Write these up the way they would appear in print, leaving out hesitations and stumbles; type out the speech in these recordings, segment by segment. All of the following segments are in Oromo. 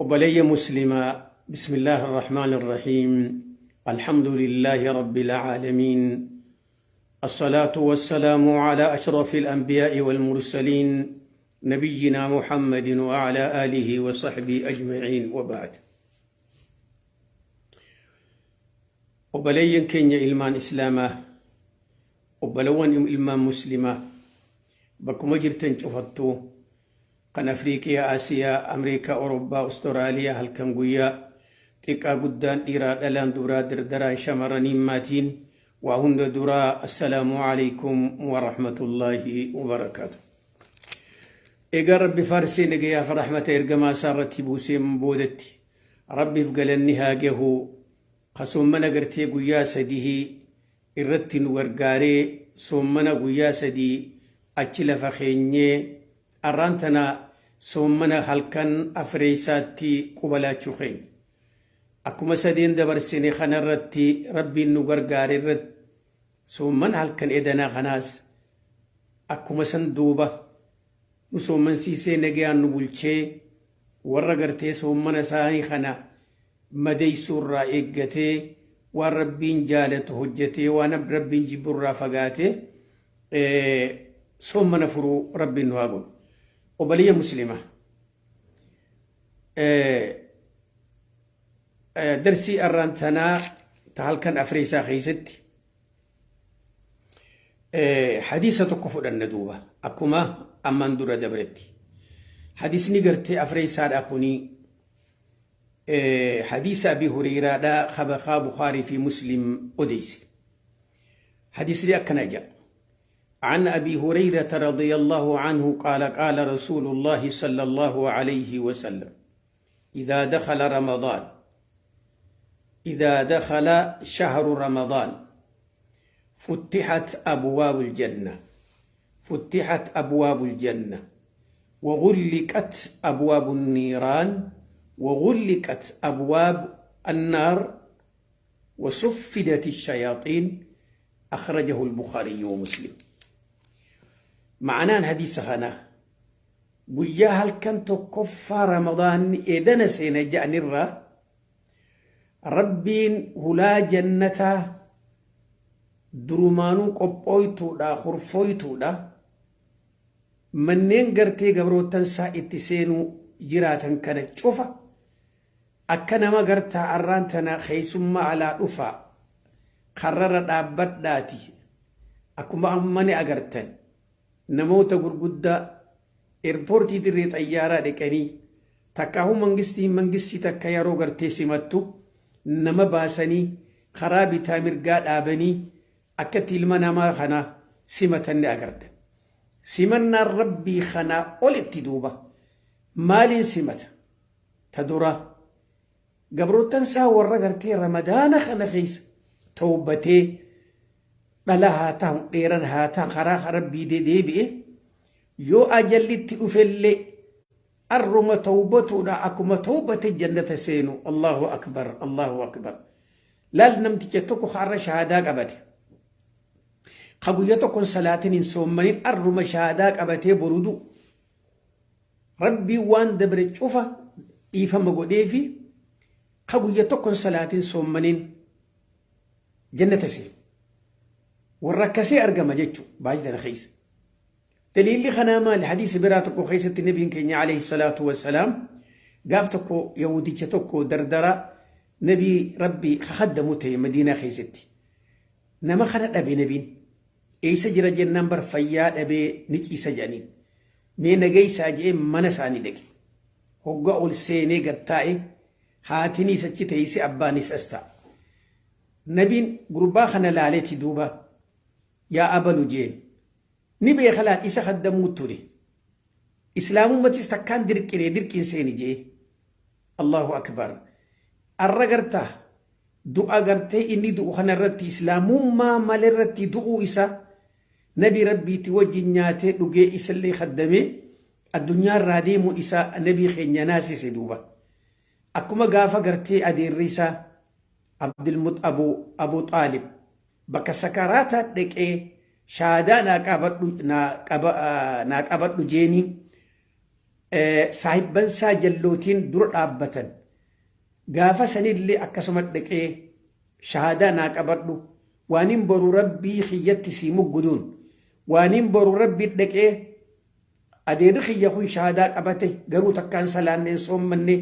Obboleeyya Muslimaa, Bismillaahi Arrahmaani Arrahiim, Alhamdulillaahi Rabbil Aalamiin, Assalaatu wassalaamu alaa ashrafil anbiyaa'i wal mursaliin, Nabiyyinaa Muhammadin wa alaa aalihi wa sahbihi ajma'iin wa ba'd. Obboleeyyan keenya ilmaan Islaamaa, obbolowwan ilmaan Muslimaa, bakkuma jirtan cufattuu, Kan Afriiqiyaa, Asiyaa, Amriikaa, Orobbaa, Ustoraaliyaa halkan guyyaa, xiqqaa guddaan, dhiiraa dhalaan, dubraa dardaraan, shamarraniin maatiin waa hunda duraa Assalaamu Aleykum Warahmatullaahi Wabarakaatu. Egaa Rabbi faarsee nagayaaf rahmata ergamaa isaa irratti buuseen boodatti Rabbiif galanni haa gahu ka soommana gartee guyyaa sadihii irratti nu gargaaree soommana guyyaa 3 achi lafa keenyee arraan tana soommana halkan afreeysaatti quba laachuu keenya. Akkuma sadeen dabarsine kana irratti Rabbiin nu gargaare irratti soommana halkan edanaa kanaas akkuma san duuba nu soommansiisee nagayaan nu bulchee warra gartee soommana isaanii kana madeeysuu irraa eeggatee waan Rabbiin jaalatu hojjatee waan Rabbiin jibbu irraa fagaatee soommana furuu Rabbiin nu haa godhu. Obboleeyyan Muslimaa darsii arraan tanaa ta halkan afreessaa keessatti hadiisa tokko fudhanna duuba akkuma ammaan dura dabretti. Hadiisni gartee afreessaadha kuni hadiisa Abi Hureyraadha kabakaa Bukhaarii fi Muslim odeyse. Hadiisni akkana jedha. عن أبي هريرة رضي الله عنه قال قال رسول الله صلى الله عليه وسلم إذا دخل رمضان إذا دخل شهر رمضان فتحت أبواب الجنة فتحت أبواب الجنة وغلقت أبواب النيران وغلقت أبواب النار وصفدت الشياطين أخرجه البخاري ومسلم. معنaan hadiisa kanaa guyyaa halkan tokkoffaa ramadaanni edana seena ja'anirraa Rabbiin hulaa jannataa durumaanuu qophooytuudha kurfooytuudha manneen gartee gabroottan isaa itti seenuu jiraatan kana cufa Akka nama gartaa arraan tana keessummaa alaa dhufaa karrarra dhaabbadhaati akkuma amma ni agartan namoota gurguddaa eerpoortii dirree xayyaaraa dhaqanii takkaahuu mangistiin mangistii takka yeroo gartee simattu nama baasanii karaa bitaa mirgaa dhaabanii akkatti ilma namaa kana simatan ni agartan. Simannaan Rabbii kanaa olitti duuba maaliin simata? Ta duraa, gabroottan isaa warra gartee Ramadaana kana keessa tawbatee dhala haa tahu dheeran haa tahu karaa Rabbii deebi'e yoo ajalli itti dhufellee arruma tawbatuudha akkuma tawbate jannata seenu. Allahu akbar, Allahu akbar. Laal namticha tokko har'a shahaadaa qabate ka guyya tokkon salaatin hin soommanin arruma shahaadaa qabatee boru du'u Rabbiin waan dabre cufa dhiifama godheefi ka guyya tokko hin salaatin soommaniin jannata seenu. Warra akkasii argama jechu baay'ee tana keessa. Daliilli kanaa maali? Hadiisa biraa tokko keessatti nabiin keenya alayhi salaatu wassalaam gaaf tokko yahudicha tokko dardara nabii Rabbii kakaddamu ta'e Madiinaa keessatti. Nama kana dhabe nabiin. Eessa jira jennaan bar fayyaa dhabee ni ciisa jedhaniin. Mee na geessaa je'ee mana isaanii dhaqe. Hogga ol seenee gad taa'e, haatiniis achi teeyse abbaaniis as taa'a. Nabiin gurbaa kana laaleeti duuba yaa abalu je'een. Ni beeka laal isa kaddamuu ture. Islaamummatis takkaan dirqine dirqiin seeni je'ee. Allahu akbar. Arra gartaa du'a gartee inni du'u kana irratti islaamummaa malerratti du'uu isaa Nabii Rabbiiti wajjin nyaatee dhugee isallee khaddamee addunyaa irraa deemuun isaa Nabii keenya naasise duuba. Akkuma gaafa gartee adeerri isaa Abdulmux Abu Abu Xaalib bakka sakaraataa dhaqee shaadaa naa qabadhu naa qaba naa qabadhu jeeni. Saahibban isaa jallootiin dura dhaabbatan. Gaafa sanillee akkasuma dhaqee shahaadaa naa qabadhu waanin boru Rabbii kiyyatti sii mugguduun waanin boru Rabbii dhaqee adeerri kiyya kun shahaadaa qabate garuu takkaan salaanneen soommanne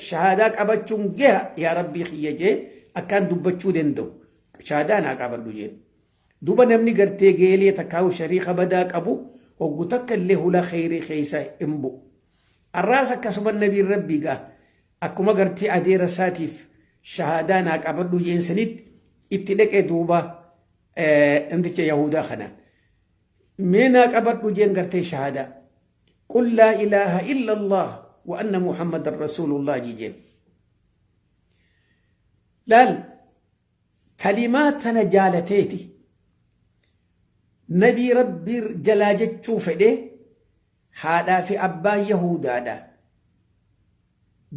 shahaadaa qabachuun gaha yaa Rabbii kiyya jee akkaan dubbachuu danda'u shahaadaa naa qabadhu jeen. Duba namni gartee geelee takkaahu shariika badaa qabu hoggu takka illee hula kheyrii keessa hin bu'u. Arraas akkasuma nabiin Rabbii gaa akkuma gartee adeera isaatiif shahaadaa naa qabadhu jeen sanitti itti dhaqee duuba namticha Yahudaa kanaan. Mee naa qabadhu jeen gartee shahaadaa. Qul laa ilaaha illa Allah wa anna Muhammadan Rasuulullah jeen. Laal Kalimaa tana jaalateeti nabii Rabbii jalaa jechuu fedhee haadhaa fi abbaan Yahuudaadha.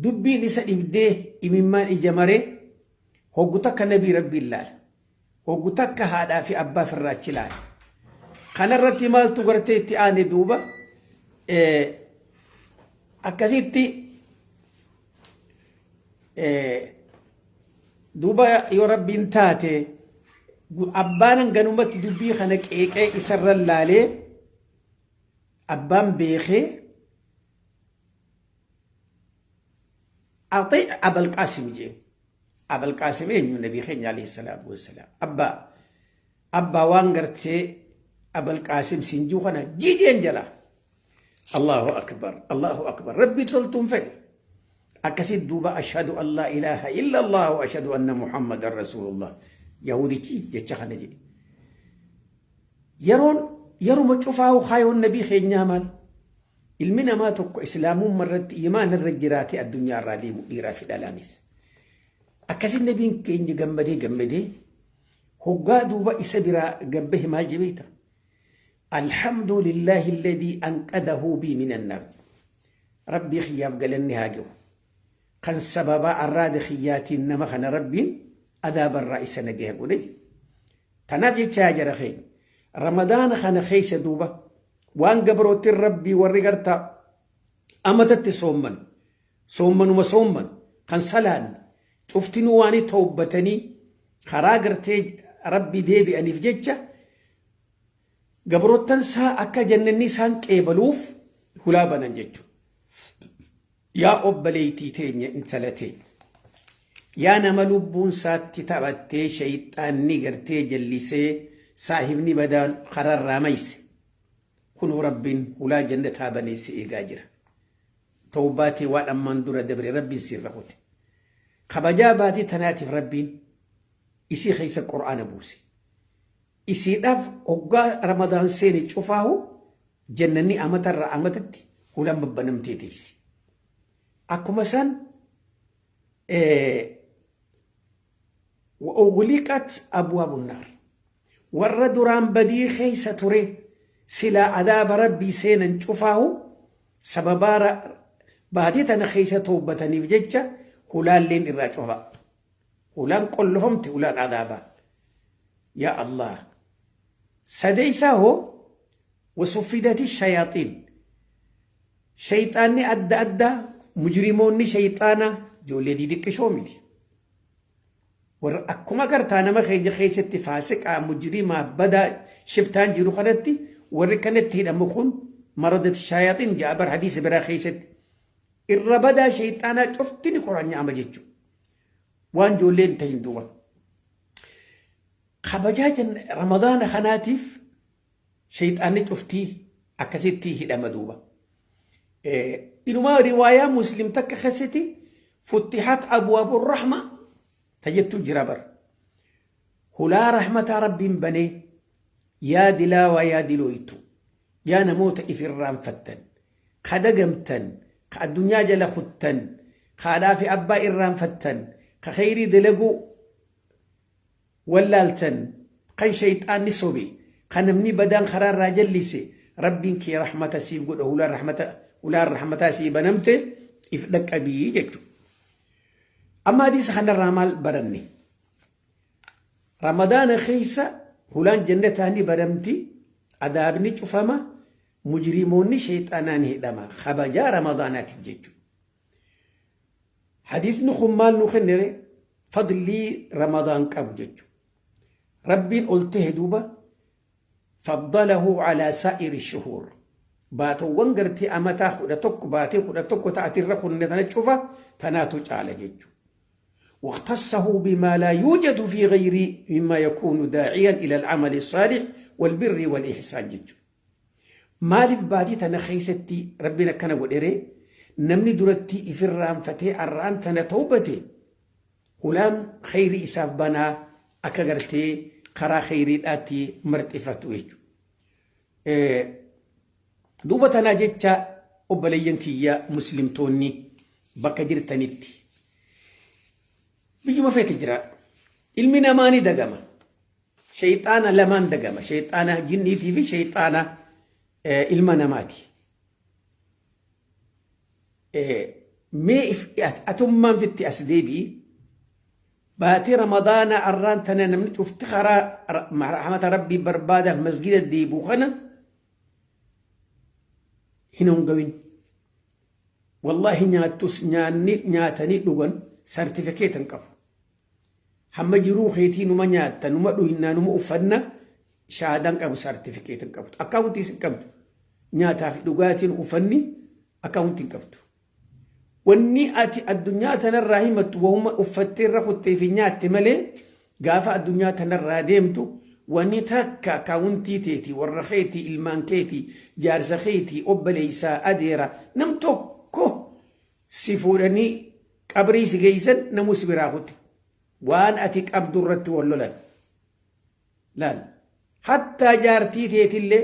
Dubbiin isa dhibdee imimmaan ija maree hoggu takka nabii Rabbiin laala. Hoggu takka haadhaa fi abbaa firraachi laala. Kanarratti maaltu gartee itti aane duuba akkasitti Duuba yoo Rabbiin taate abbaan hanganumatti dubbii kana qeeqee isarra laalee abbaan beekee Axii Abal Qaasim jeen. Abal Qaasim eenyu? Nabii keenya alayhi salaatu wassalaam. Abbaa abbaa waan gartee Abal Qaasim siin juu kana jijeen jalaa. Allahu akbar Allahu akbar Rabbii toltuun fedhe akkasitti duuba ashhadu an laa ilaaha illa Allah wa ashhadu anna Muhammadan rasuulullah Yahudichi jecha kana jedhe. Yeroon yeruma cufaa'u kaayoon nabii keenyaa maal? Ilmi namaa tokko islaamummaa irratti imaana irra jiraatee addunyaa irraa deemu dhiiraa fi dhalaanis. Akkasitti nabiin keenya gammadee gammadee hoggaa duuba isa biraa gabbahe maal jedhe beektaa? Alhamdu lillaahi alladhii anqadahu bii minan naar. Rabbii kiyyaaf galanni haa gahu. Kan sababaa arraada kiyyaatiin nama kana Rabbiin adaaba irraa isa nagaya godhe jedhe. Tanaaf jecha yaa jara keenya Ramadaana kana keessa duuba waan gabroottiin Rabbii warri gartaa amatatti soomman soommanuma soomman kan salaanne cuftinuu waan toobbatanii karaa gartee Rabbii deebi'aniif jecha Gabroottan isaa akka jannanni isaan qeebaluuf hulaa banan jechuudha. Yaa obboleettii teenya intala teenya. Yaa nama lubbuun isaatti taphattee shayxaanni gartee jallisee saahibni badaan kararraa mayse. Kunoo Rabbiin hulaa jannataa banee si eegaa jira. Tawbaa tee waan ammaan dura dabre Rabbiin siirra kute. Kabajaa baatii tanaatiif Rabbiin isii keessa Qur'aana buuse. Isiidhaaf hoggaa Ramadaan seene cufaahu jannanni amata irraa amatatti hulaan babbanamtee teessi. Akkuma san wa'ughliqat abwaabu naar. Warra duraan badii keessa ture silaa adaaba Rabbii seenan cufaahu sababaa baatii tana keessa toobbataniif jecha hulaalleen irraa cufa. Hulaan qollofamte hulaan adaabaa. Yaa Allah. Sadeessaa hoo wasuffidati shayaaxiin. Shayxaanni adda addaa mujrimoonni shayxaanaa ijoollee didiqqishoo miti. Warra akkuma gartaa nama keenya keessatti faasiqaa mujrimaa badaa shiftaan jiru kanatti warri kanatti hidhamu kun maradat shayaaxiin ja'a bar hadiisa biraa keessatti. Irra badaa shayxaanaa cufti ni qoranyaama jechuudha. Waan ijoollee hin ta'in duuba. Kabajaa Ramadaana kanaatiif shayxaanni cuftii akkasitti hidhama duuba. Inumaa riwaayaa Muslim takka keessatti futtihat abwaabu rahma tajettu jira bar. Hulaa rahmataa Rabbiin banee yaa dilaawaa yaa dilooytu yaa namoota if irraanfattan ka dagamtan ka addunyaa jala kuttan ka haadhaa fi abbaa irraanfattan ka kheyrii dalaguu wallaaltan kan shayxaanni sobe ka namni badaan karaa irraa jallise Rabbiin kee rahmata siif godha hulaan rahmata hulaan rahmataa sii banamte if dhaqqabii jechuudha. Amma hadiisa kanarraa maal baranne? Ramadaana keessa hulaan jannataa ni banamti, adaabni cufama, Mujrimoonni sheyxaanaa ni hidhama kabajaa Ramadaanaatiif jechuudha. Hadiisni kun maal nu kennere? Fadlii Ramadaan qabu jechuudha. Rabbiin ol tahe duuba faddalahu alaa saa'iri shuhuur. Baatowwan gartee amataa 11 baatee 11 ta'atirra kunne tana cufa tanaatu caala jechuudha. واختصه بما لا يوجد في غيره مما يكون داعيا إلى العمل الصالح والبر والإحسان جج. Maaliif baatii tana keessatti Rabbiin akkana godhere? Namni duratti ifirraanfatee arraan tana tawbate, hulaan kheyrii isaaf banaa akka gartee karaa kheyriidhaatti marxifatu jechuudha. Duuba tanaa jecha, obboleeyyan kiyya muslimtoonni bakka jirtanitti, biyyuma feete jira. Ilmi namaa ni dagama. Shayxaana lamaan dagama. Shayxaana jinniitii fi shayxaana ilma namaati. Mee atummaan fitti as deebi'i. Baatii Ramadaana arraan tana namni cufti karaa rahmata Rabbii barbaadaaf masgida deebi'u kana hin hongawin. Wallaahi, nyaattus nyaanni nyaatanii dhugan sartifikeeta hin qabu. Hamma jiruu keetii numa nyaatta, numa dhugnaa, numa uffanna, shahaadaan qabu, sartifikeeta hin qabdu. Akkaawuntiis hin qabdu. Nyaataa fi dhugaatiin uffanni akkaawuntii hin qabdu. Wanni ati addunyaa tanarraa himattu wahuma uffattee irra kuttee fi nyaatte malee, gaafa addunyaa tanarraa deemtu wanni takka akkaawuntii teetii, warra keetii, ilmaan keetii, jaarsa keetii, obboleessaa, adeera, nam tokko si fuudhanii qabrii si geessan namuu si biraa kutte. Waan ati qabdu irratti wal lolan. Laal. Hattaa jaartii teetillee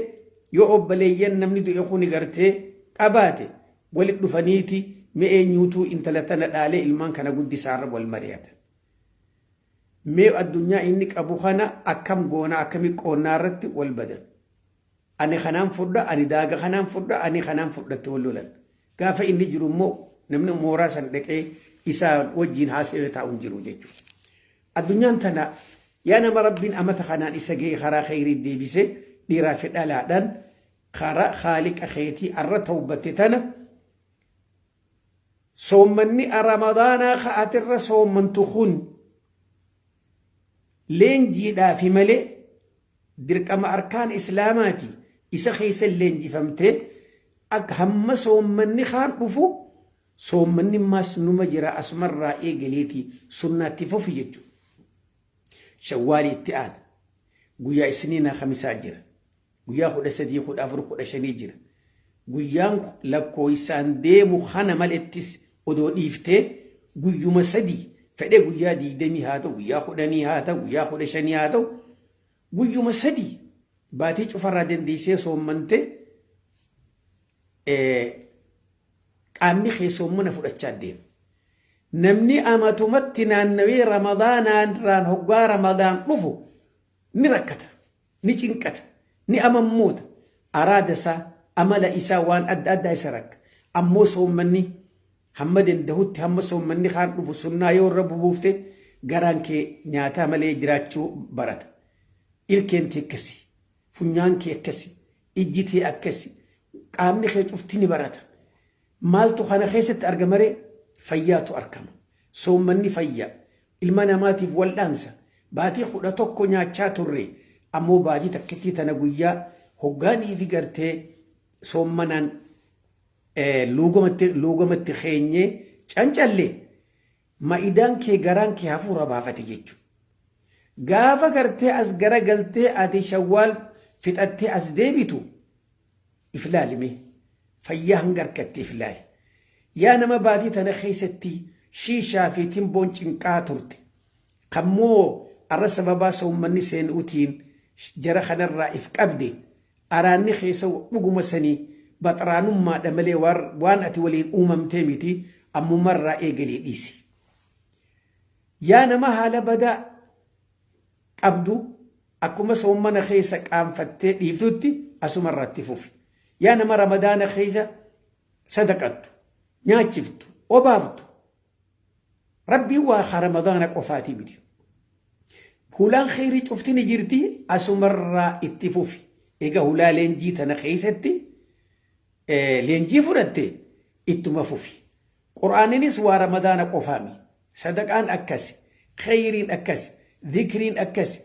yoo obboleeyyan namni du'e kuni gartee qabaate, walit dhufaniiti mee eenyuutuu intala tana dhaalee ilmaan kana guddisaarra wal mari'atan. Mee addunyaa inni qabu kana akkam goonaa, akkami qoonnaa irratti wal badan. Ani kanaan fudha, ani daaga kanaan fudha, ani kanaan fudhatti wal lolan. Gaafa inni jiru immoo namni mooraa san dhaqee isaa wajjin haasa'ee taa'u hin jiru jechuudha. Addunyaan tana, yaa nama Rabbiin amata kanaan isa ga'e karaa kheyrii deebise, dhiiraa fi dhalaadhaan karaa Khaaliqa keetii arra tawbatte tana, soommanni Ramadaanaa ka'atirra soommantu kun leenjiidhaafi malee dirqama arkaan Islaamaati. Isa keessa leenjifamtee akka hamma soommanni kaan dhufu, soommanni maas numa jira, asumarraa eegaleeti sunnaatti fufi jechuudha. Shawwaali itti aana. Guyyaa Isniinaa Kamisaa jira. Guyyaa 13, 14, 15 jira. Guyyaan lakkoofsaan deemu kana malettis odoo dhiiftee guyyuma 3 fedhee, guyyaa 20 haa ta'u, guyyaa 10 haa ta'u, guyyaa 15 haa ta'u, guyyuma 3 baatii cufarraa dandeessee soommantee qaamni kee soommana fudhachaa deema. Namni amatumatti naannawee Ramadaanaan hoggaa Ramadaan dhufu ni rakkata, ni cinqata, ni amammoota, araada isaa, amala isaa, waan adda addaa isa rakka. Ammoo soommanni hamma dandahutti, hamma soommanni kaan dhufu sunnaa yoo irra bubuufte, garaan kee nyaataa malee jiraachuu barata. Ilkeen tee akkasi, funyaan kee akkasi, ijji tee akkasi, qaamni kee cufti ni barata. Maaltu kana keessatti argama ree? Fayyaatu argama. Soommanni fayyaa. Ilma namaatiif wal'aansa. Baatii 11 nyaachaa turre, ammoo baatii takkittii tana guyyaa hoggaanii fi gartee soommanaan luugamatti keenyee cancalle, ma'idaan kee, garaan kee hafuura baafate jechuudha. Gaafa gartee as garagaltee ati Shawwaal fixattee as deebitu, if laalime, fayyaa hanga harkatte if laali. Yaa nama baatii tana keessatti shiishaa fi timboon cinqaa turte. Kammoo arra sababaa soommanni seenuutiin jara kanarraa if qabde, araanni keessa dhuguma sanii baxraanummaadha malee waan ati waliin uumamtee miti, ammumarraa eegalii dhiisi. Yaa nama haala badaa qabdu, akkuma soommana keessa qaanfattee dhiiftutti asumarratti fufi. Yaa nama Ramadaana keessa sadaqattu, nyaachiftu, obaaftu, Rabbiin waa Ramadaana qofaatii miti. Hulaan kheyrii cufti ni jirti, asumarraa itti fufi. Egaa hulaa leenjii tana keessatti Leenjii fudhatte ittuma fufi. Qur'aaninis waa Ramadaana qofaami. Sadaqaan akkasi, kheyriin akkasi, zikriin akkasi.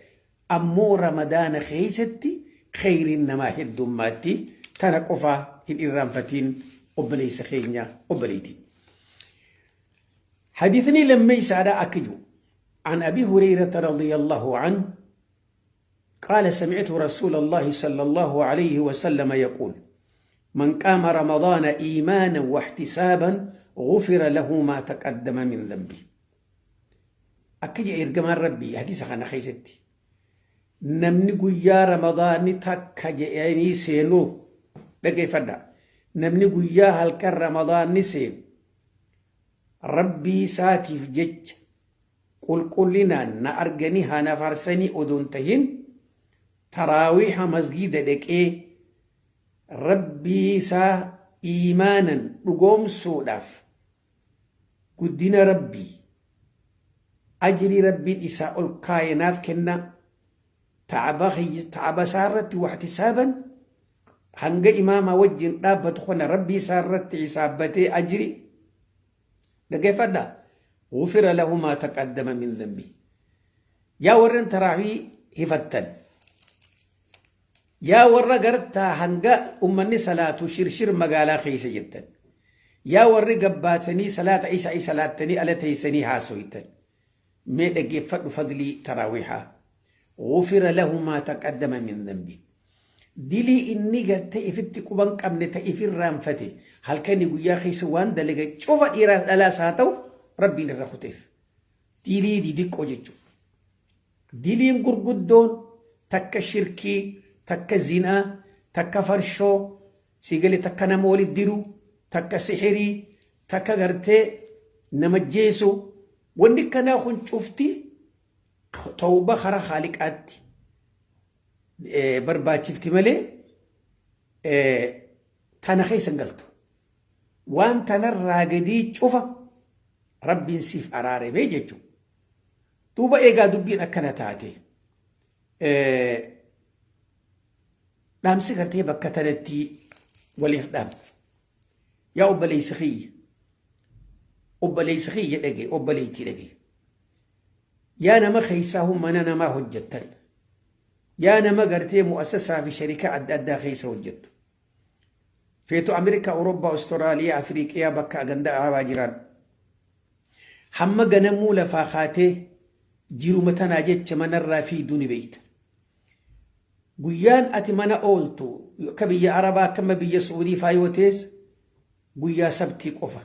Ammoo Ramadaana keessatti kheyriin namaa heddummaatti tana qofaa hin irraanfatiin obboleessa keenya obboleettii. Hadiisni lammeessaadha akka jiru. عن أبي هريرة رضي الله عنه قال سمعت رسول الله صلى الله عليه وسلم يقول من قام رمضان إيمانا واحتسابا غفر له ما تقدم من ذنبه. Akki ergamaan Rabbii hadiisa kana keessatti namni guyyaa Ramadaanni takka jedhanii seenuu dhaggeeffadha. Namni guyyaa halkan Ramadaanni seenu Rabbii isaatiif jecha qulqullinaan na arganii hana farsanii odoon tahin taraawiiha masgiida dhaqee Rabbii isaa iimaanan dhugoomsuudhaaf guddina Rabbii ajrii Rabbiin isaa ol kaaye naaf kenna ta'aba isaa irratti waxtisaaban hanga imaamaa wajjin dhaabbatu kana Rabbii isaa irratti hisaabbatee ajri dhaggeeffadha. غفر له ما تقدم من ذنبه. Yaa warreen taraawii hifattan, yaa warra gartaa hanga ummanni salaatu shirshir magaalaa keessa jettan, yaa warri gabbaatanii salaata ishaa salaattanii ala teessanii haasoytan, mee dhaggeeffadhu fadlii taraawiihaa. غفر له ما تقدم من ذنبه. Dilii inni gartee ifitti quban qabne ta ifirraanfate halkanii guyyaa keessa waan dalaga cufa dhiiraas dhalaas haa ta'u Rabbiin irra kuteef. Dilii didiqqoo jechuudha. Diliin gurguddoon takka shirkii, takka zinaa, takka farshoo, sigale takka nama walit diru, takka sihirii, takka gartee nama jeesu. Wanni kanaa kun cufti tawba kara Haaliqaatti barbaachifti malee tana keessa hin galtu. Waan tanarraa gadii cufa Rabbiin siif araarame jechuudha. Duuba eegaa dubbiin akkana taate dhaamsi gartee bakka tanatti waliif dhaamna. Yaa obboleessi kiyya, obboleessi kiyya dhage, obboleettii dhage. Yaa nama keessaa mana namaa hojjettan. Yaa nama gartee mu'assasaa fi sharikaa adda addaa keessa hojjettu. Feetu Ameerikaa, Awurooppaa, Awustiraaliyaa, Afriiqiyaa bakka ganda Arabaa jiran. Hamma ganamuu lafaa kaatee jiruma tanaa jecha manarraa fiiduu ni beekta. Guyyaan ati mana ooltu akka biyya Arabaa akkama biyya Suudii faa yoo ta'es guyyaa sabtii qofa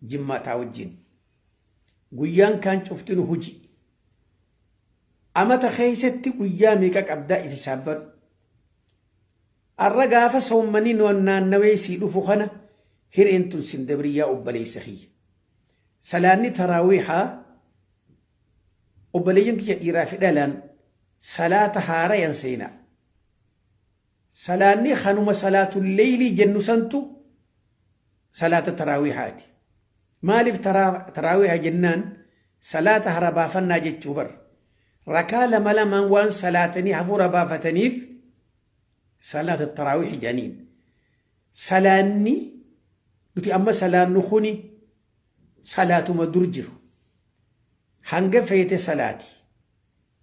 jimmaataa wajjin. Guyyaan kaan cuftinu hojii. Amata keessatti guyyaa meeqa qabdaa if hisaabbadhu. Arra gaafa soommanii naannawee sii dhufu kana hireen tun sin dabriyyaa obboleessa kiyya. Salaanni taraawiihaa obboleeyyan kiyya dhiiraa fi dhalaan salaata haarayan seenaa. Salaanni kanuma salaatul leeylii jennu santu salaata taraawiihaati. Maaliif taraawiiha jennaan salaata hara baafannaa jechuu bar. Rakaa lama lamaan waan salaatanii hafuura baafataniif salaata taraawiih jedhaniin. Salaanni nuti amma salaannu kuni salaatuma dur jiru. Hanga feete salaati.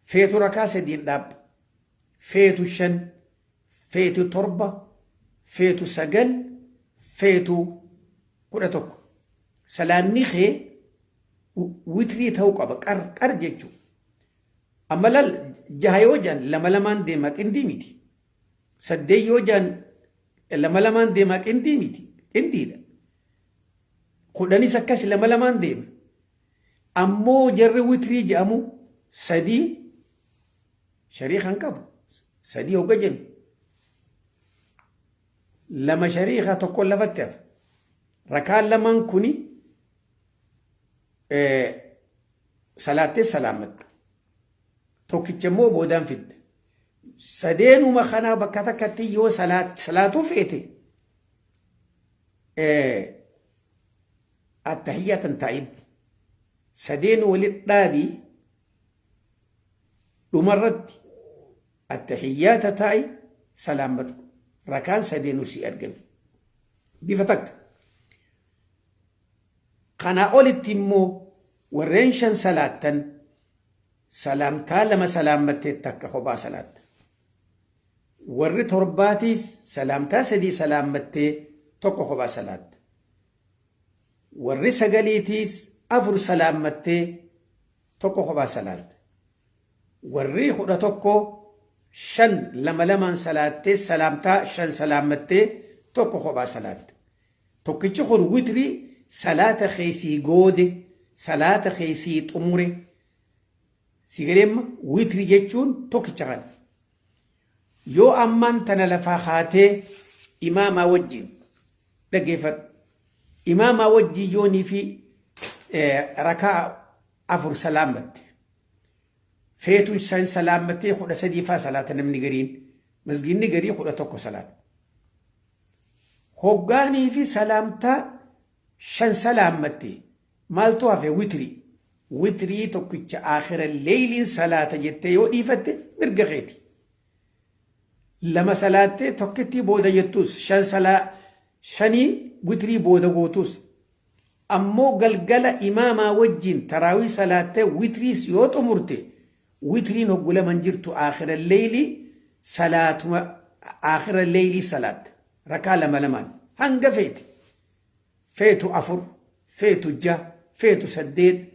Feetu rakaa sadiin dhaabba. Feetu shan, feetu torba, feetu sagal, feetu 11. Salaanni kee witrii ta'uu qaba qar qar jechuudha. Amma lal jaha yoo jedhan lama lamaan deema qindii miti. Saddeet yoo jedhan lama lamaan deema qindii miti. Qindiidha. 10s akkas lama lamaan deema. Ammoo jarri witrii jedhamu sadii shariikan qabu. Sadii hogga jennu. Lama shariika tokko lafatti hafa. Rakaan lamaan kuni salaattee salaamatta. Tokkicha immoo boodaan fidda. Sadeenuma kana bakka takkatti yoo salaatuu feete attahiyyaatan taa'in. Sadeen walit dhaabii dhumarratti attahiyyaata taa'i salaamadhu. Rakaan sadeenuu si argame. Bifa takka. Kanaa olitti immoo warreen shan salaattan salaamtaa lama salaammattee takka kophaa salaatta. Warri torbaatiis salaamtaa sadii salaammattee tokko kophaa salaatta. Warri sagaliitiis afur salaammattee tokko kophaa salaatta. Warri 11 shan lama lamaan salaattee salaamtaa shan salaammattee tokko kophaa salaatta. Tokkichi kun witrii salaata keessii goode, salaata keessii xumure. Si galeemma witrii jechuun tokkicha kana. Yoo ammaan tana lafaa kaatee imaamaa wajjin dhaggeeffadhu. Imaamaa wajjin yoonii fi rakaa afur salaammatte. Feetuun shan salaammattee 13 faa salaata namni gariin. Masgiinni garii 11 salaata. Hoggaanii fi salaamtaa shan salaammatte maaltu hafe? Witrii. Witrii tokkicha aakhira leeyliin salaata jettee yoo dhiifatte mirga keeti. Lama salaattee tokkittii booda jettus, shan salaa shanii witrii booda gootus, ammoo galgala imaamaa wajjin taraawii salaattee witriis yoo xumurte, witriin hoggu lama hin jirtu, aakhira leeylii salaatuma, aakhira leeylii salaatta rakaa lama lamaan hanga feete, feetu afur, feetu jaha, feetu saddeet,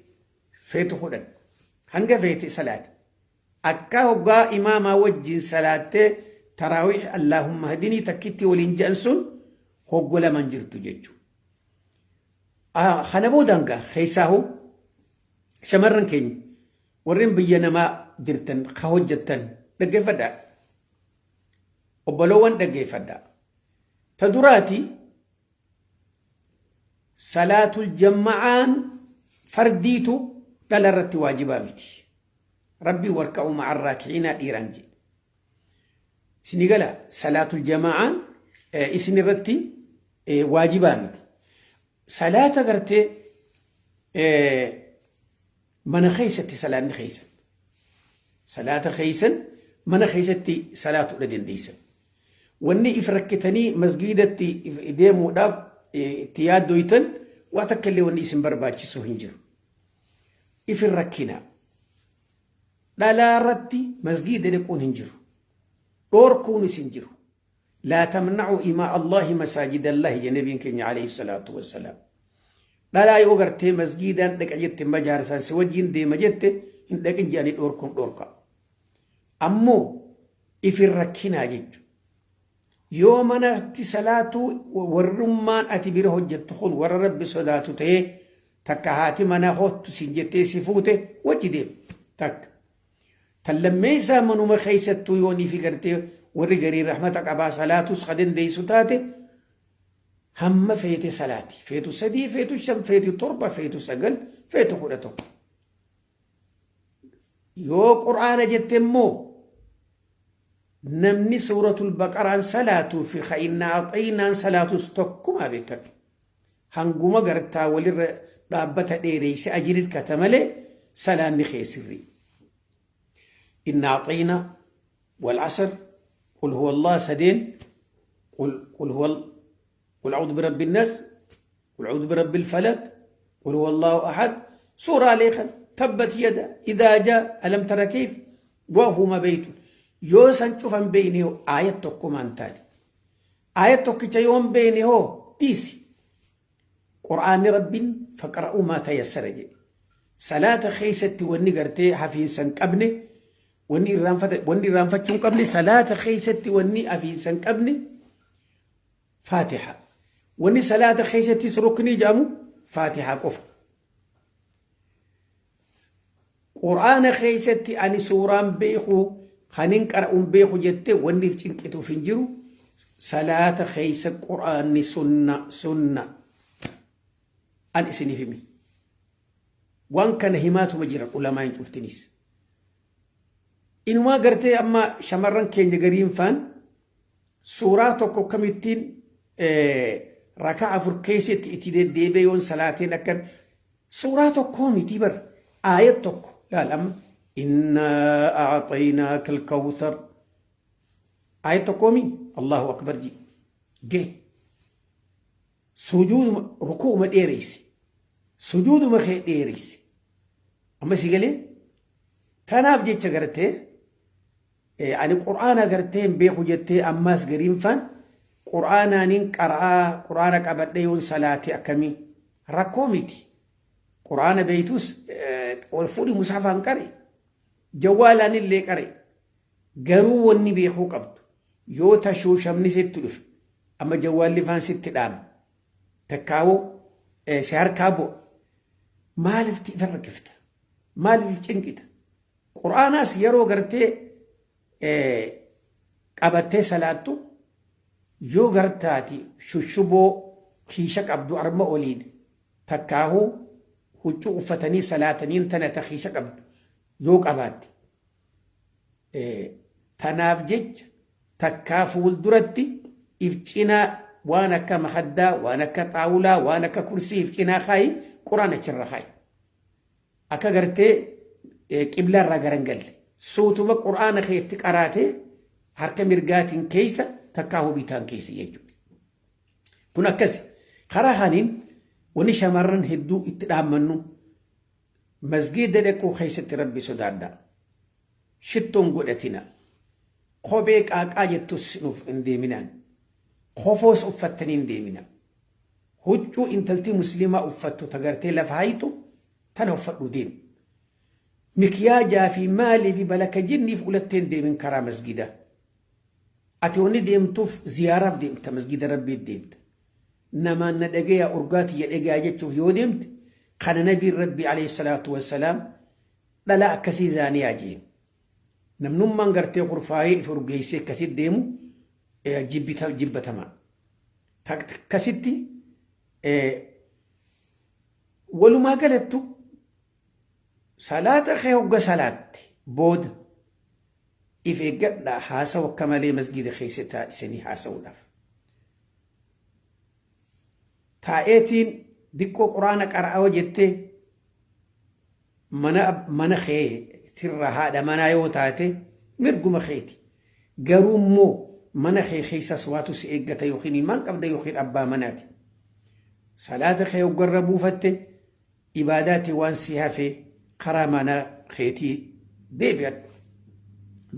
feetu 10, hanga feete salaati. Akka hoggaa imaamaa wajjin salaattee taraawih Allaahumma hadinii takkitti waliin je'an sun hoggu lama hin jirtu jechuudha. Kana boodaan gaa keessaahu shamarran keenya warreen biyya namaa jirtan ka hojjettan dhaggeeffadhaa. Obboloowwan dhaggeeffadhaa. Ta duraati, salaatul jamma'aan fardiitu dhala irratti waajibaa miti. Rabbi warka'uu ma'ar raaki'iinaa dhiiraan jedhe. Isinii gala, salaatul jamaa'aan isin irratti waajibaa miti. Salaata gartee mana keessatti salaanni keessan. Salaata keessan mana keessatti salaatudha dandeessan. Wanni if rakkitanii masgiidatti deemuudhaaf itti yaaddoytan waa takka illee wanni isin barbaachisu hin jiru. If hin rakkinaa. Dhalaa irratti masgiida dhaquun hin jiru. Dhoorkuunis hin jiru. Laa tamna'u imaa Allahi masaajida Allahi jedhe nabiin keenya alayhi salaatu wassalaam. Dhalaa yoo gartee masgiidaan dhaqa jette, majaarsaan si wajjin deema jette, hin dhaqin jedhanii dhoorkuun dhoorka. Ammoo if hin rakkinaa jechuudha. Yoo manatti salaatuu warrummaan ati bira hojjettu kun warra Rabbi sodaatu ta'ee, takka haati manaa hoottu siin jettee si fuute, wajji deemu takka. Tan lammeessaa, manuma keessattuu yoonii fi gartee warri garii rahmata qabaa salaatus ka dandeessu taate, hamma feete salaati. Feetu sadii, feetu shan, feetu torba, feetu sagal, feetu 11. Yoo qur'aana jette immoo namni suuratul baqaraan salaatuu fi ka innaa axaynaan salaatus tokkumaa beekadhu. Hanguma gartaa walirra dhaabbata dheereyse ajri irkata malee salaanni kee sirrii. Inna axayna, wal asr, qul huwa Allah sadeen, qul qul huwa, qul a'udhu birabbi nas, qul a'udhu birabbi falaq, qul huwa Allahu ahad, suuraalee kan tabbat yada, idaa jaa, alam tara kayf, wahuma beeytu. Yoo san cufan beeyne hoo aayat tokkumaan taate. Aayat tokkicha yoo hin beeyne hoo dhiisi. Qur'aanni Rabbiin faqra'uu maa tayassara jedhe. Salaata keessatti wanni gartee hafiinsa hin qabne, wanni irraanfata, wanni irraanfachuu hin qabne, salaata keessatti wanni hafiinsa hin qabne Faatiha. Wanni salaata keessattis ruknii jedhamu Faatihaa qofa. Qur'aana keessatti ani suuraan beeku kanin qara'uun beeku jette wanni if cinqituuf hin jiru. Salaata keessa qur'aanni sunna sunna. An isiniif himi. Waan kana himaatuma jiran ulamaa hin cuftinis. Inumaa gartee amma shamarran keenya gariin faan suuraa tokko akkamittiin rakaa afur keessatti itti deddeebi'ee yoon salaateen akkam, suuraa tokkoo miti bar, aayat tokko laal amma, innaa a'axaynaaka alkawthar, aayat tokkoo mi, Allahu akbar ji gee. Sujuuduma ruku'uma dheereysi. Sujuuduma kee dheereysi. Amma si galee tanaaf jecha gartee ani qur'aana gartee hin beeku jettee ammaas gariin faan qur'aanaaniin qara'aa qur'aana qabadhee yoon salaate akkamii rakkoo miti. Qur'aana beeytus ol fuudhi mushafaan qari. Jawwaalaan illee qari. Garuu wanni beekuu qabdu yoo tashuushamni sitti dhufe amma jawwaalli faan sitti dhaama takkaawoo si harkaa bu'a maaliif ifa rakkifta maaliif cinqita qur'aanaas yeroo gartee qabattee salaattu yoo gartaati shushuboo kiisha qabdu arma oliin takkaahuu huccuu uffatanii salaataniin tana ta kiisha qabdu yoo qabaatte Tanaaf jecha takkaa fuulduratti if cinaa waan akka makaddaa, waan akka xaawulaa, waan akka kursii if cinaa kaayi, Qur'aan achirra kaayi. Akka gartee qiblaa irraa gara hin galle. Suutuma Qur'aana kee itti qaraatee harka mirgaatiin keessa takkaa hubitaan keessa jechuudha. Kun akkasi. Karaa kaaniin wanni shamarran hedduu itti dhaammannu Masgiida dhaquu keessatti Rabbi sodaadhaa. Shittoon godhatina. Kophee qaaqaa jettus nuuf hin deeminaan. Kofoos uffattanii hin deemina. Huccuu intaltii musliimaa uffattu ta gartee lafa hayxu tana uffadhuu deemi. Mikiyaajaa fi maalii fi balaka jinniif ulattee hin deemin karaa masgiidaa. Ati wanni deemtuuf ziyaaraaf deemta masgiida Rabbii deemta. Namaan na dhagayaa urgaa tiyya dhagayaa jechuuf yoo deemte kana nabiin Rabbii alayhi salaatu wassalaam dhalaa akkasii zaaniyaa jeen. Namnummaan gartee kurfaayee if urgeessee akkasitti deemu jibbatamaa. Akkasitti walumaa galattu salaata kee hogga salaatte booda if eeggadhaa haasawa akka malee masgiida keessa taa'isanii haasa'uudhaaf. Taa'eetiin diqqoo quraana qara'aa jettee mana mana keetirra haadha manaa yoo taate mirguma keeti. Garuu immoo mana kee keessas waatu si eeggata yookiin ilmaan qabda yookiin abbaa manaati. Salaata kee hoggarra buufatte ibaadaati waan si hafe karaa mana keetii deebi'adhu.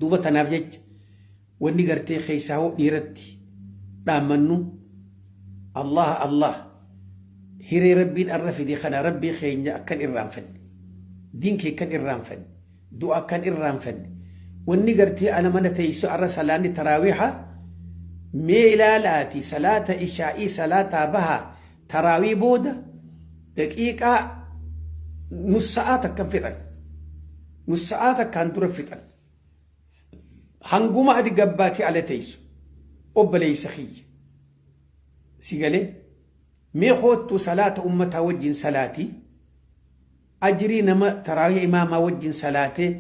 Duuba tanaaf jecha wanni gartee keessaa hoo dhiiratti dhaammannu Allah Allah hiree rabbiin arra fide kana rabbii keenya akkan irraanfanne diin kee akkan irraanfanne du'a akkan irraanfanne wanni gartee ana mana teessu arra salaanni taraawiiha mee ilaalaati salaata ishaa'ii salaataa bahaa Taraawii booda daqiiqaa nus sa'aa takkan fixan. Nus sa'aa takkaan dura fixan. Hanguma ati gabbaatee ala teessu obboleessa kiyya. Si galee mee koottu salaata ummataa wajjin salaatii ajrii nama taraawii imaamaa wajjin salaatee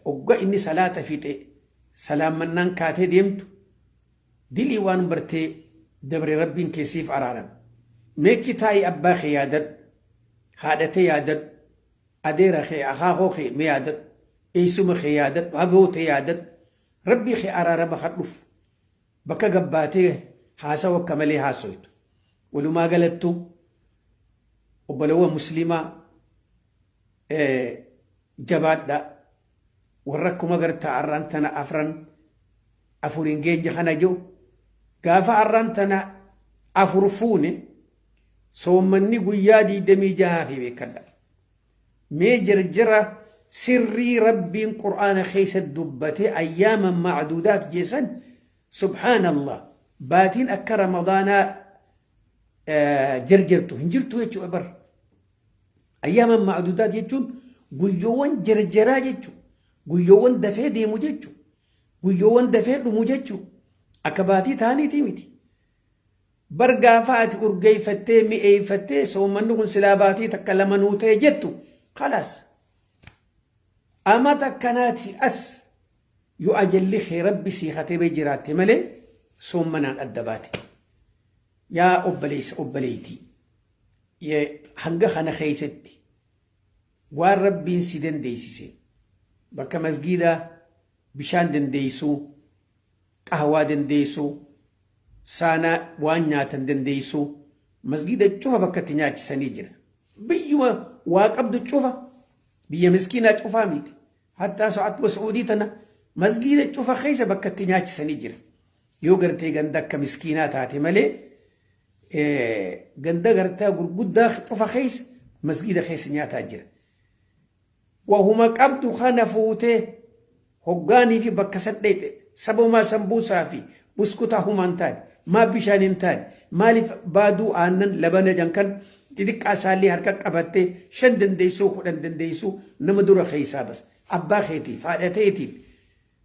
ogga inni salaata fixe salaammannaan kaatee deemtu Dilii waan bartee dabre rabbiin kee siif araarama. Meechi taa'i abbaa kee yaadadhu. Haadha tee yaadadhu. Adeera kee akaakoo kee mee yaadadhu. Eessuma kee yaadadhu. Haboo tee yaadadhu. Rabbii kee araarama kadhuf. Bakka gabbaatee haasawa akka malee haasoytu. Walumaa galattuu obbolowwan musliimaa jabaadhaa. Warra akkuma gartaa arraan tana afran afuriin geenye kana jiru gaafa arraan tana afur fuune soommanni guyyaa 26 fi beekadha. Mee jarjara sirrii rabbiin qur'aana keessa dubbate ayyaama macduudaat jeessan subhaanallah baatiin akka ramadaanaa jarjartu hin jirtu jechuudha bar. Ayyaaman macduudaat jechuun guyyoowwan jarjaraa jechuudha. Guyyoowwan dafee deemu jechuudha. Guyyoowwan dafee dhumu jechuudha. Akka baatii ta'aniitii miti. Bar gaafa ati urgeeffattee mi'eeffattee soommanni kun silaa baatii takka lama nuu ta'e jettu kalaas. Amata akkanaati as yoo ajalli kee rabbi sii katebee jiraatte malee soommanaan adda baate. Yaa obboleessa obboleettii hanga kana keessatti waan rabbiin si dandeessise bakka masgiidaa bishaan dandeessuu qahwaa dandeessuu Saanaa waan nyaatan dandeessuu masgiida cufa bakka itti nyaachisanii jira. Biyyuma waa qabdu cufa, biyya miskiinaa cufaa miti. Hattaa sa'aatuma Su'uudii tana masgiida cufa keessa bakka itti nyaachisanii jira. Yoo gartee ganda akka miskiinaa taate malee, ganda gartaa gurguddaa cufa keessa masgiida keessa nyaataa jira. Wahuma qabdu kana fuutee hoggaanii fi bakka san dheeyxe, sababumaa sambuusaa fi buskutaa humaa hin taane, maa bishaan hin taane, maaliif baaduu aannan labana jan kan xixiqqaa isaallee harka qabattee, 5 dandeessuu, 10 dandeessuu, nama dura keessaa bas. Abbaa keetiif, haadha teetiif,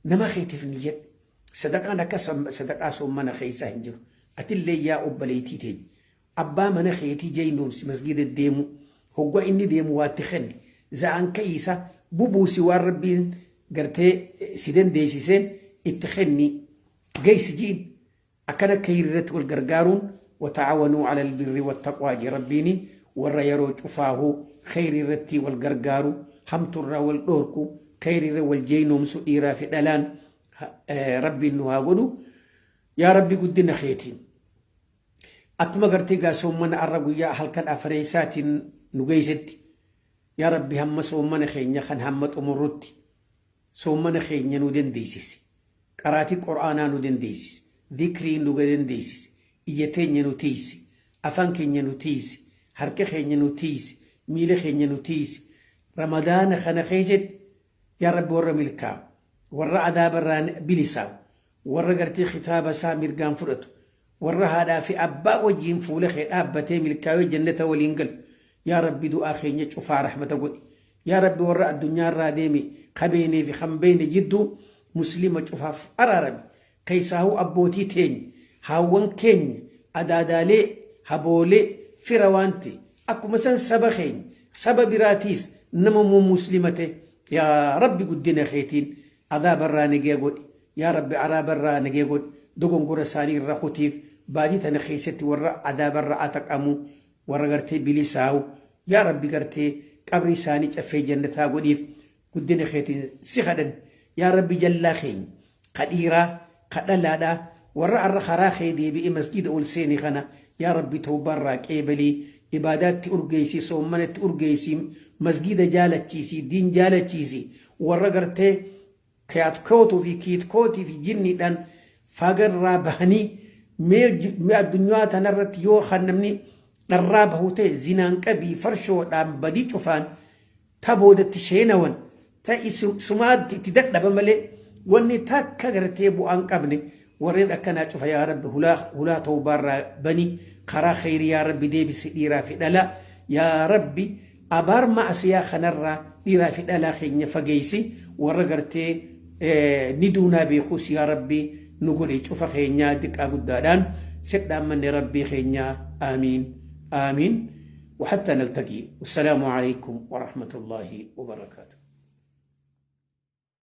nama keetiif niyyadhu. Sadaqaan akka sadaqaa soommana keessaa hin jiru. Atillee yaa obboleettii teenya, abbaa mana keetii jeynoomsi masgiida deemu. Hoggaa inni deemu waatti kenni. Za'aan ka'iisa bubuusi, waan Rabbiin gartee si dandeessiseen itti kenni, geessi jiin. Akkana kayri irratti wal gargaaruun, wata'awanuu ala albirri wattaqwaa jee Rabbiini. Warra yeroo cufaahu kheyri irratti wal gargaaru, hamturraa wal dhoorku, kheyri irra wal jeynoomsu, dhiiraa fi dhalaan Rabbiin nu haa godhu. Yaa Rabbi, guddina keetiin akkuma gartee gaa soommana arra guyyaa halkan afareessaatiin nu geessetti, yaa Rabbi, hamma soommana keenya kan hamma xumurrutti soommana keenya nu dandeessisi, qaraatii Qur'aanaa nu dandeessisi, dhikrii nu dandeessisi, ija teenya nu tiisi, afaan keenya nu tiisi, harka keenya nu tiisi, miila keenya nu tiisi. Ramadaana kana keessatti, yaa Rabbi, warra milkaa'u, warra adaabarraa bilisaa'u, warra gartee kitaaba isaa mirgaan fudhatu, warra haadhaa fi abbaa wajjiin fuula kee dhaabbatee milkaa'ee jannata waliin galu, yaa Rabbi, du'aa keenya cufaa rahmata godhi. Yaa Rabbi, warra addunyaa irraa deeme, kabeenee fi kan beene jidduu muslima cufaaf araarami. Keessaahuu abbootii teenya, haawwan keenya, adaadaalee, haboolee, fira waan ta'e, akkuma san saba keenya, saba biraatiis, nama muslima ta'e, yaa Rabbi, guddina keetiin adaaba irraa nagee godhi. Yaa Rabbi, araaba irraa nagee godhi. Dogongora isaanii irra kutiif. Baatii tana keessatti warra adaaba irra ataqamu, warra gartee bilisaa'u, yaa Rabbi, gartee qabri isaanii caffee jannataa godhiif, guddina keetiin si kadhan. Yaa Rabbi, jallaa keenya ka dhiiraa ka dhalaadhaa, warra arra karaa kee deebi'e masjida ol seene kana, yaa Rabbi, tawbaarraa qeebalii, ibaadaatti urgeessii, soommanatti urgeessii, masgida jaalachiisii, diin jaalachiisii. Warra gartee kiyaatkootuu fi kiitkootii fi jinniidhaan fagarraa bahanii, mee addunyaa tanarratti yoo kan namni dharraa bahu ta'e, zinaan qabii, farshoodhaan, badii cufaan ta boodatti sheenawan ta sumaatti itti dadhaba malee wanni takka gartee bu'aan qabne, warreen akkanaa cufa, yaa Rabbi, hulaa tawbaarraa bani, karaa kheyrii, yaa Rabbi, deebisi dhiiraa fi dhalaa. Yaa Rabbi, abaar ma'asiyaa kanarraa dhiiraa fi dhalaa keenya fageessi. Warra gartee ni duunaa beekuus, yaa Rabbi, nu godhe. Cufa keenyaa diqqaa guddaadhaan sidhaan manne, Rabbii keenyaa. Aamiin, aamiin. وحتى نلتقي، والسلام عليكم ورحمة الله وبركاته.